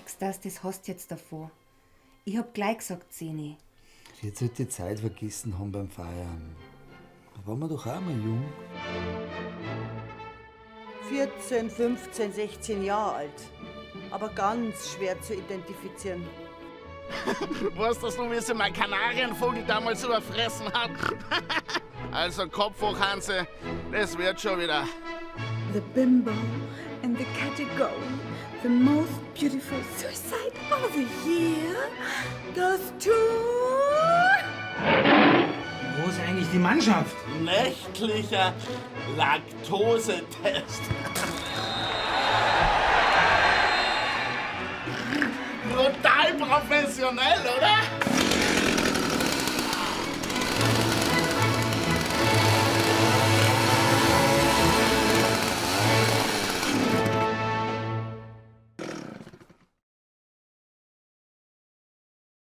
Merkst das, das hast jetzt davor. Ich hab gleich gesagt, 10. Jetzt wird die Zeit vergessen haben beim Feiern. Da waren wir doch auch mal jung. 14, 15, 16 Jahre alt. Aber ganz schwer zu identifizieren. Weißt du, wie sie mein Kanarienvogel damals überfressen hat? Also Kopf hoch, Hanse, das wird schon wieder. The bimbo in the category The most beautiful suicide of the year goes to. Wo ist eigentlich die Mannschaft? Nächtlicher Laktosetest. Brutal professionell, oder?